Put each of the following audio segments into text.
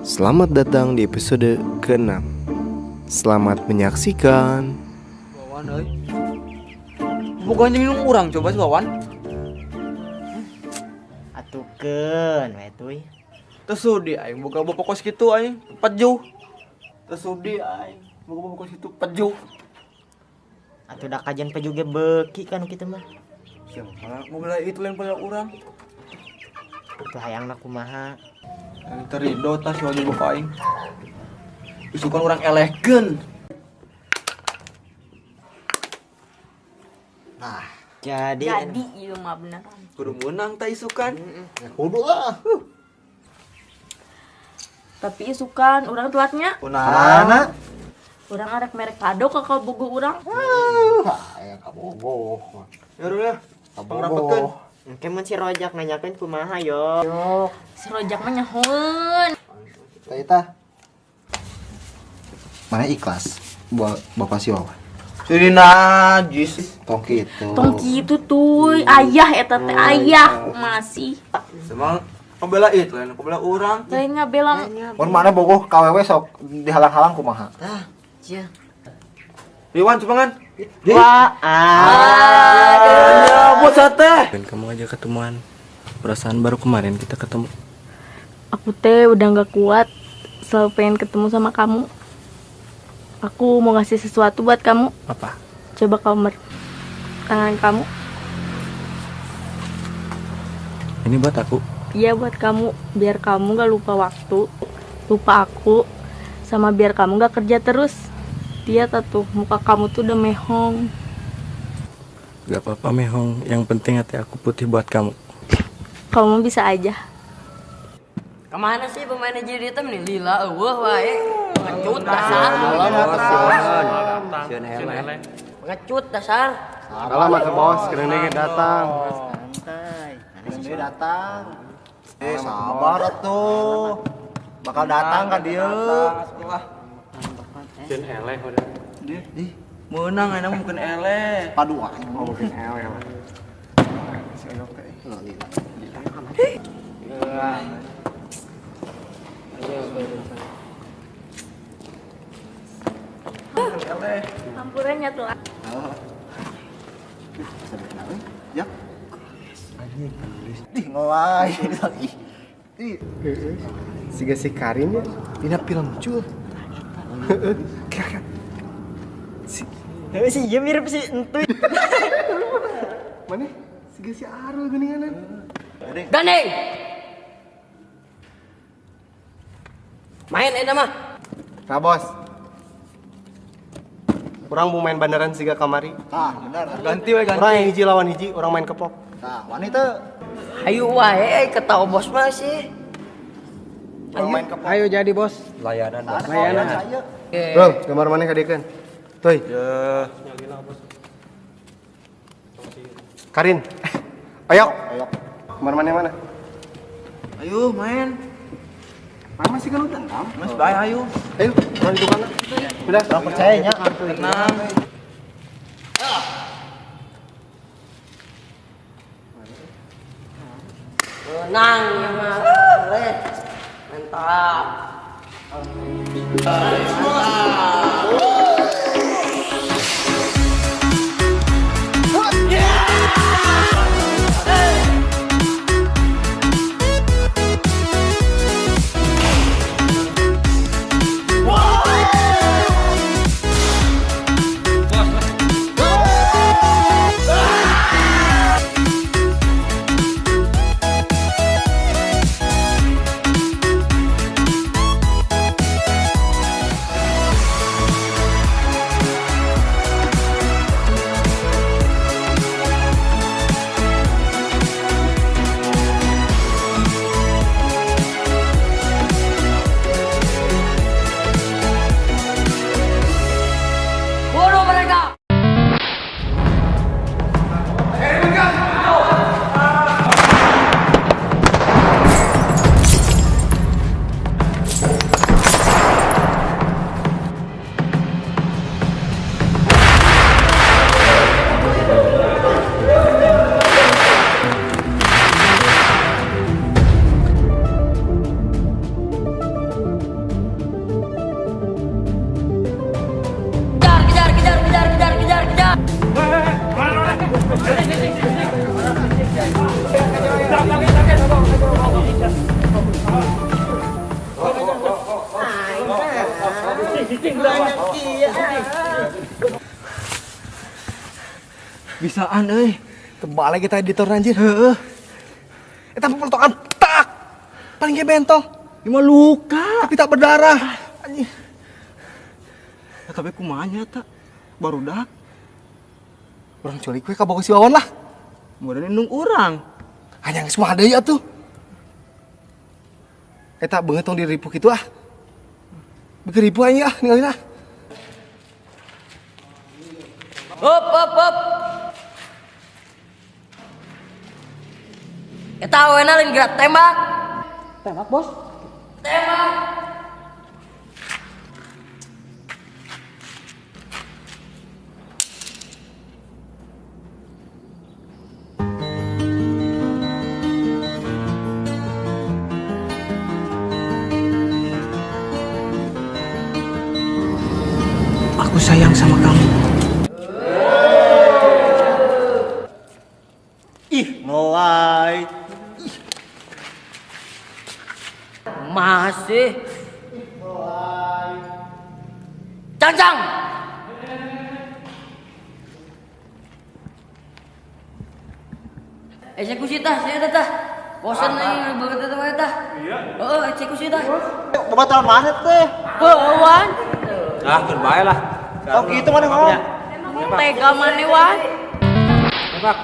Selamat datang di episode ke-6. Selamat menyaksikan. Wawan euy. Bukannya minum urang coba si Wawan. Atukeun we tuy. Teu sudi aing boga bapak kos kitu aing pejuh. Teu sudi aing boga bapak kos kitu pejuh. Atuh da kajian pejuh ge beuki kan kitu mah. Sia mah ngobrol itu lain pada urang. Atuh hayangna kumaha? Aing teu rido tah si Wawan bapak aing. Isukan urang elehkeun. Nah, jadi ieu mah beneran. Kudu meunang tah isukan. Kudu ah. Tapi isukan urang telatnya. Kunaon? Urang arek merek kado ke kabogoh urang. Aya kabogoh. Ya udah, pangrapetkeun. Engke mun si Rojak nanyakeun kumaha yo. Si Rojak mah nyahoeun. Tah eta. Mana ikhlas buat bapak si Wawan? Jadi najis. Tong kitu. Tong kitu tuy, ayah eta teh ayah masih. Emang pembela itu lain pembela urang. Lain ngabela. Mun mana bogoh ka wewe sok dihalang-halang kumaha? Tah, cia. Iwan cumangan. Wah, Ah, buat sate. Dan kamu aja ketemuan. Perasaan baru kemarin kita ketemu. Aku teh udah gak kuat, selalu pengen ketemu sama kamu. Aku mau ngasih sesuatu buat kamu. Apa? Coba kamu tangan kamu. Ini buat aku. Iya buat kamu, biar kamu gak lupa waktu, lupa aku, sama biar kamu gak kerja terus. Lihat tuh, muka kamu tuh udah mehong. Gak apa-apa mehong, yang penting hati aku putih buat kamu. Kamu bisa aja. Kemana sih pemainnya jadi hitam nih? Lila, eueuh wae. Pengecut dasar. Pengecut dasar. Salam ke bos, keren datang. Santai. Keren datang. Eh sabar atuh. Bakal datang ka dieu. Sieun eleh udah. Ih, meunang enak mungkin eleh. Padu aing mau mungkin eleh. Ampurannya tuh. Ya. Ih, ngelai. Ih. Siga si Karin ya, dina film cul. Si si ieu mirip si Entuy. Mana? Siga si Arul geuninganan. Gandeng. Main eta mah. Nah bos. Urang mau main bandaran siga kamari. Tah, bener. Ganti we ganti. Urang yang hiji lawan hiji, urang main kepok. Tah, wani teu. Hayu wae ketawa bos mah sih. Urang main kepok. Ayo jadi bos. Layanan bos. Layanan. Bro, gambar mana kadiekeun? Tuy. Ya. Karin. Ayo. Ayo. Gambar mana mana? Ayo main. Mana masih kan udah dendam? Mas bae ayo. Ayo, urang di tukang. Udah, Urang percaya nya. Tenang. Menang ya mah. Mantap. Bisaan euy. Terbalik kita editor anjir. Heeh. Eta pepelotokan tak. Paling ge bentol, Ini mah luka. tapi tak berdarah. Anjing. Ya, tapi kumaha nya eta? Barudak. Urang culik we ka bogo si Wawan lah. Modal indung urang. Hanya geus mah deui atuh. Eta beungeut tong diripu kitu ah. Beuki ripu aing ah ninggalin ah. Hop hop hop. Eta awena lain gerak tembak. Tembak, Bos. Tembak. Aku sayang sama kamu. Ih, mulai. Masih. Cangcang. Eksekusi tah, saya tah. Bosan aing banget eta mah tah. Iya. Heeh, eksekusi tah. Babaturan mana teh? Bawan, Ah, keun bae lah. Oh gitu mana ngomong? tega maneh Wan. Tembak.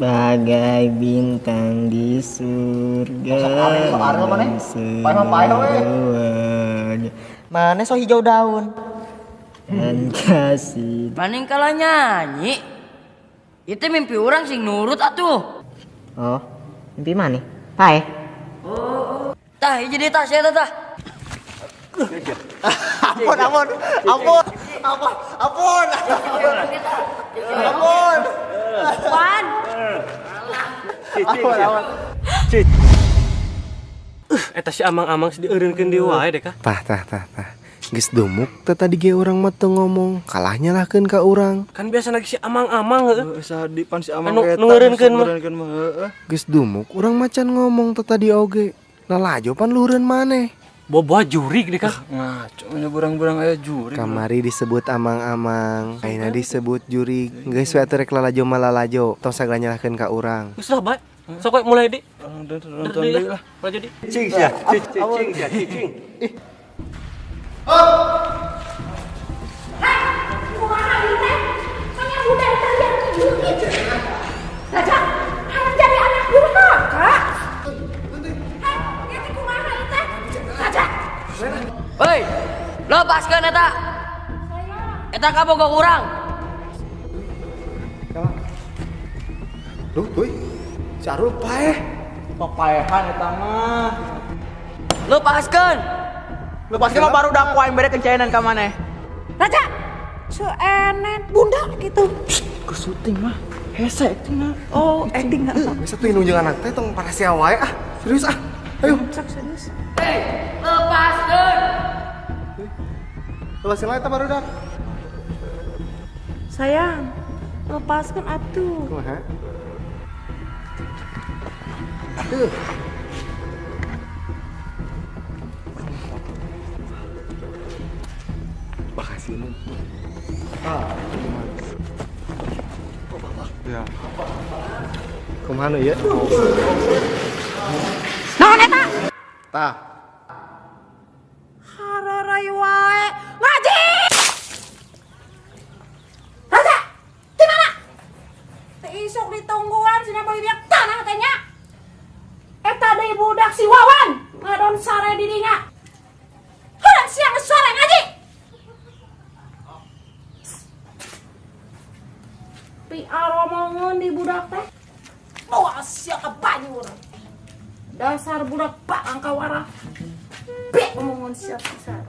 Bagai bintang di surga. Sok aneh, sok aneh maneh. Paeh mah paeh we. Semuanya. Mana so hijau daun. Dan kasih. Maning kalah nyanyi. Itu mimpi orang sing nurut atuh. Oh, mimpi mana? Pae. Tah, hiji deui tah, saya tah. Ampun, ampun, ampun, ampun, ampun, ampun. Wan, Ampun, ampun. Eta si amang-amang si dieureunkeun deui wae deh kah. Tah tah tah tah. Geus dumuk teh tadi ge urang mah teu ngomong, kalah nyalahkeun ka urang. Kan biasa lagi si amang-amang heueuh. Heeh, sadi pan si amang Anu, eta. nu ngeureunkeun mah. Ngeureunkeun mah heeh. Geus dumuk urang macan ngomong teh tadi oge. Lalajo pan luhureun maneh. Boboa jurig deh kah. Ngaco nya burang-burang aya jurig. Kamari disebut amang-amang, ayeuna disebut jurig. Geus we atuh rek lalajo mah lalajo, tong sagala nyalahkeun ka urang. Geus lah bae. Sok we mulai di. Nonton deui lah. Mulai jadi. Cing sia, cing sia, cing. Kumaha ieu teh? Saya udah kalian gitu. Raja, hayang jadi anak durhaka. Hei, ieu teh kumaha ieu teh? Raja, Hei, lepaskeun eta. Eta kabogoh urang. Duh, tuy. Si Arul paeh. Papaehan eta mah. Lepaskeun. Lepaskeun mah baru dak aing bere kencainan ka maneh. Raja, seuenen bunda gitu. Ke syuting mah. Hese acting mah. Oh, acting enggak? Geus atuh indung jeung anak teh tong parasia wae ah. Serius ah. Ayo. Sok serius. Hei, lepaskeun. Lepasin lah eta barudak. Sayang, lepaskan atuh. Kumaha? Tuh. Makasih, Nun. Ah, ya. Kumaha nu ieu? Naon eta? Tah, Hararai wae. Ngaji! Raja, di mana? Teu isuk ditungguan cenah beli biak tanah teh nya. Eta deui budak si Wawan ngadon sare di dinya. Heuh, siang sore ngaji. Pi aromongeun di budak teh. Moal sia ka banjur. Dasar budak bakang kawara. Bi omongan sia pisan.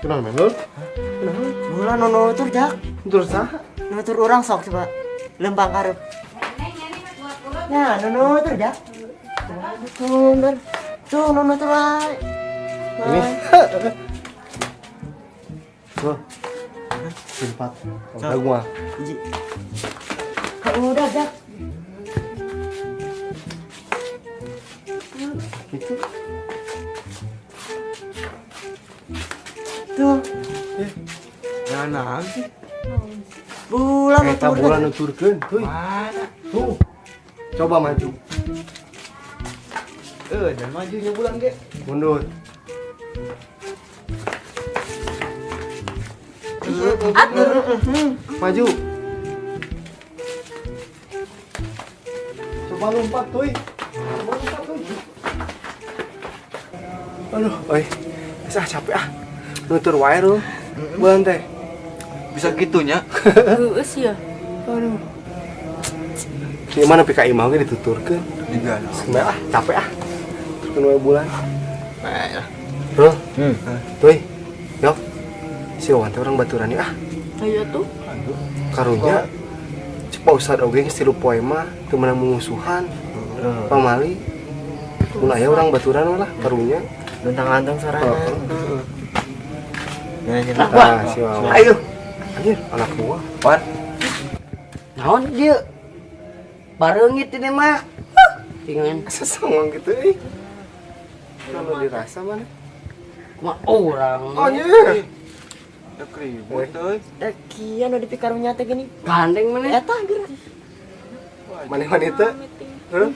Kenapa men lur? Bulan nu nutur jak. Nutur saha? Nutur urang sok coba. Lempang karep. Ya, nu nutur jak. Tuh, tuh nu nutur wae. Ini. Tuh. Empat. Udah gua. Hiji. Udah jak. Itu. Tuh. Ya naon sih? Bulan Eta nutur. bulan nuturkeun, heuy. Mana? Tuh. Coba maju. Dan majunya bulan ge. Mundur. Maju. Coba lompat, tuh. Coba lompat, tuh. Aduh, oi. Bisa capek ah. Nutur wae lu. Bulan teh. Bisa gitunya. Geus ya. Aduh. Ini mana PKI mau ge dituturkeun. Juga. Sebenarnya ah, capek ah. Turkeun wae bulan. Bro. Tuh. Yo. Si Wawan teh orang baturan ah. Ayo tuh. Karunya cek Pak Ustad oge geus 3 poe mah teu meunang mumusuhan. Pamali. Mun aya urang baturan lah karunya. Luntang-lantung sorangan. Heeh. Nah, si Wawan. Ayo. Anjir, anak buah. Wan. Naon dia? Bareungit ini mah. Tinggal Asa songong gitu euy. Kalau dirasa mana? kumaha urang. Anjir. Ya keribut euy. Da kian udah dipikarunya teh gini. Gandeng mana? Eta geura. Maneh wanita? Heuh.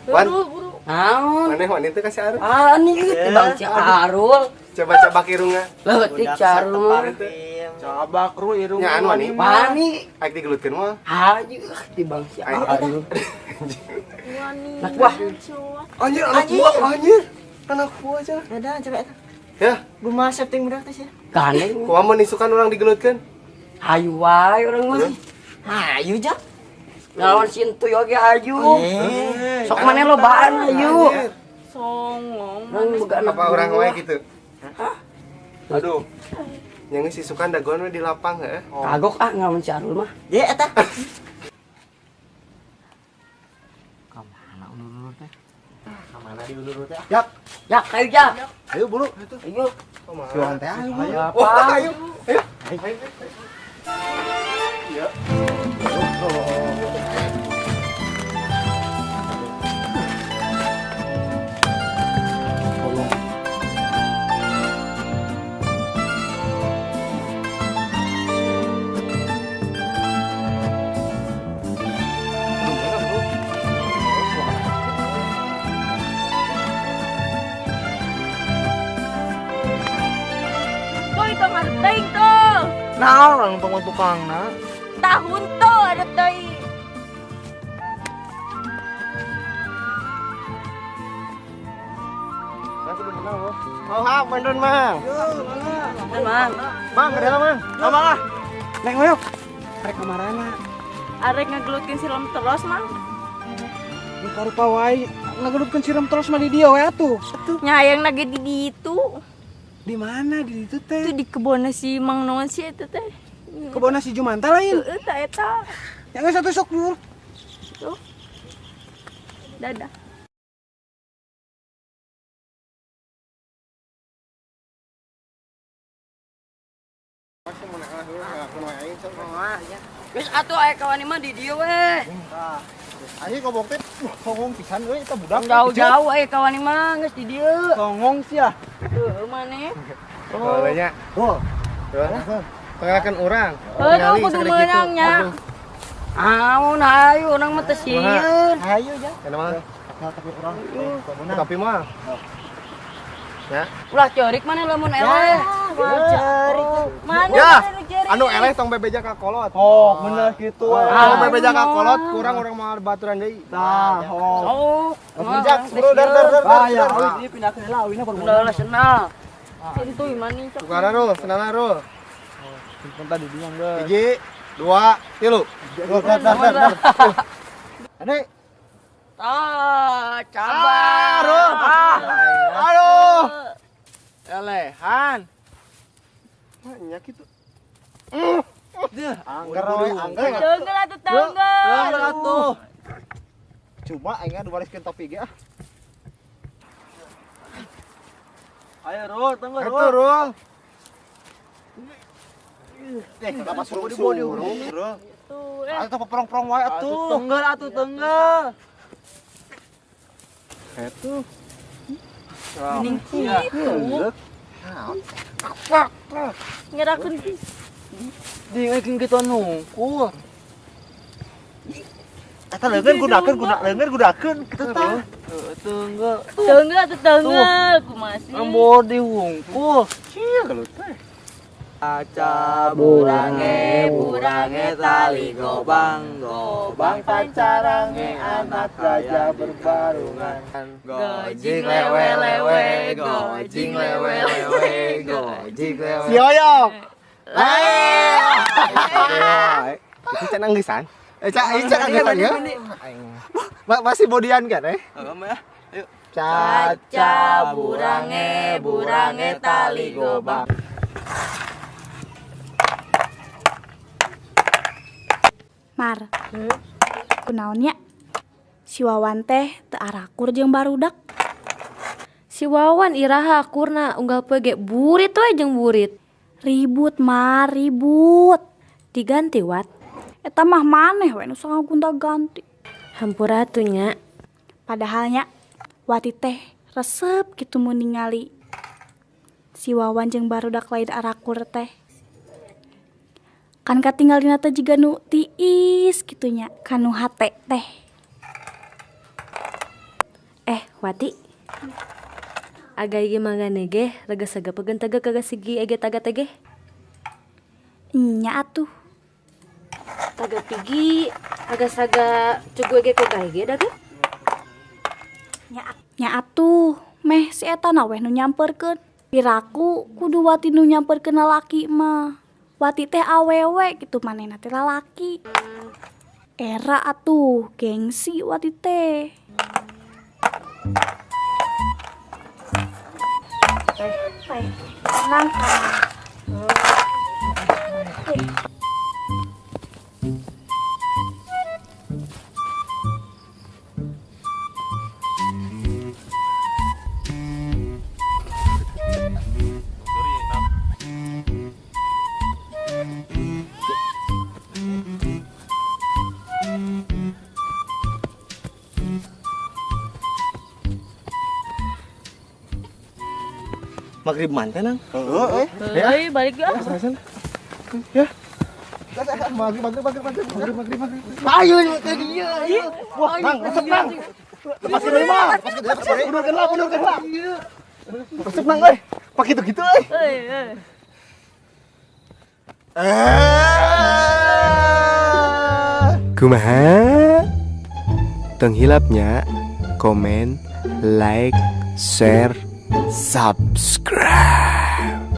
Wan, Buru, buru. Naon? maneh wanita kasih Arul. Ah, nih bang si Arul. Coba coba kirunga. Leutik si Arul mah. Cabak ru irung. Nya anu wani. Wani. Aik digelutkeun mah. Hayu di bang si Arul. Wani. Anak buah. Anjir, anak buah, anjir. Anak buah aja. Ada coba eta. Ya, Gua mah setting budak teh sih. Gandeng. kumaha mun isukan urang digelutkeun? Hayu wae urang mah. Hayu jak. Ngelawan si Entuy oge hayu. Sok maneh lobaan hayu. Songong. Urang boga anak Apa urang wae buah. gitu? Aduh. Nya geus isukan dagoan we di lapang heuh. Kagok ah ngelawan si Arul mah. Ye eta. Kamana ulur-ulur teh? Kamana diulur-ulur teh? Yak, Jak, ayo jak. ayo buru. Ayo. Si Wawan teh ayo. Wah, ayo. Ayo. Ayo. Tuh itu ngarep teuing tuh. Naon urang numpang tukangna? Tahun tuh arep teuing. Oh, ha, beneran, Mang. Mang. Mang, ke dalam, Mang. Mang ah. Neng ayo. Arek kamarana. Arek ngegelutin silam terus, Mang. Nu karupa wae ngagelutkeun siram terus mah di dieu we atuh. Nyayang nage di ditu. Di mana di ditu teh? Itu di kebun si Mang naon sih eta teh. Kebonna si Jumanta lain. Heeh, ta eta. Yang satu sok dulu. Tuh. Dadah. Geus atuh aya kawan mah di dieu we. Ayo kobok teh songong pisan euy eta budak. Jauh-jauh aya kawan mah geus di dieu. Songong sia. Heuh, maneh. Boleh nya. Oh. Pengenakan urang. Aduh, kudu meunang nya. Amun hayu urang mah teu sieun. Hayu jak. Enak mah. Tapi urang Tapi mah. Ya. Ulah ceurik maneh lamun eleh. Mana Ya, mana nu ceurik? anu eleh tong bebeja ka kolot. Oh, bener gitu. Kalau bebeja ka kolot kurang urang moal baturan deui. Tah, oh. Sok. Jak, bro, dar dar dar. Ah, ya, ini pindah ke heula, awina baru. Udah lah senal. Tentu mana cok. Tukaran rul, senana rul. Simpen tadi dia geus. Hiji, dua, tilu. Dar dar dar dar. Ane, Ah, cabar. Aduh. elehan. Nya kitu. Angger we, angger. Tunggal atuh tunggal. Tunggal atuh. Cuma aing diwariskeun topi ge ah. Ayo Rul, tunggal Itu Rul. Rul. Eh, kenapa suruh-suruh? Rul. Tuh, eh. Atuh peprong-prong wae Atuh atuh. tunggal atuh tunggal. Itu. Mending kitu. Ngerakeun Di kita nungkul. Eta leungeun gunakeun, guna leungeun gunakeun kitu tah. Heeh, tunggal. Tunggal atuh tunggal. Kumaha sih? Body hungkul. Cia kalau teh. Caca burange burange tali gobang gobang pancarange anak raja berbarungan. Gojing lewe lewe gojing lewe lewe gojing lewe. Si Oyong. Itu can anggesan. Eh, cak, ini can anggesan ya. Masih bodian kan eh? Kamu ya. Ayo. Caca burange burange tali gobang. Mar. Kunaon nya? Si Wawan teh teu arakur jeung barudak. Si Wawan iraha akurna unggal poe ge burit we jeung burit. Ribut, Mar, ribut. Diganti Wat. Eta mah maneh we nu sok gonta-ganti. Hampura atuh nya. Padahal nya Wati teh resep kitu mun ningali si Wawan jeung barudak lain arakur teh. Kan katinggalina teh jiga nu tiis kitu nya kanu hate teh. Eh, Wati. Aga ige mangane ge rega saga pegen taga kaga sigi ege taga tege. Nya atuh. Taga pigi aga saga cugu ege koga ege daga. Nya atuh, meh si eta na weh nu nyamperkeun. Piraku kudu Wati nu nyamperkeun lalaki mah. Wati teh awewe kitu manehna teh lalaki. Era atuh, gengsi Wati teh. Teh, nangka. Maghrib man teh nang. Heeh, eh. Heuy, balik ah. Ya. Maghrib, maghrib, maghrib, maghrib. Maghrib maghrib maghrib. Ayo, ayo, ke dia, ayo. Wah, Nang, resep, Nang. Lepaskan deui mah. Lepaskan deui, lepaskan deui. Mundurkeun lah, mundurkeun lah. Resep, Nang, euy. Pak gitu-gitu euy. Euy, euy. Eh. Kumaha? Tong hilap nya komen, like, share, subscribe.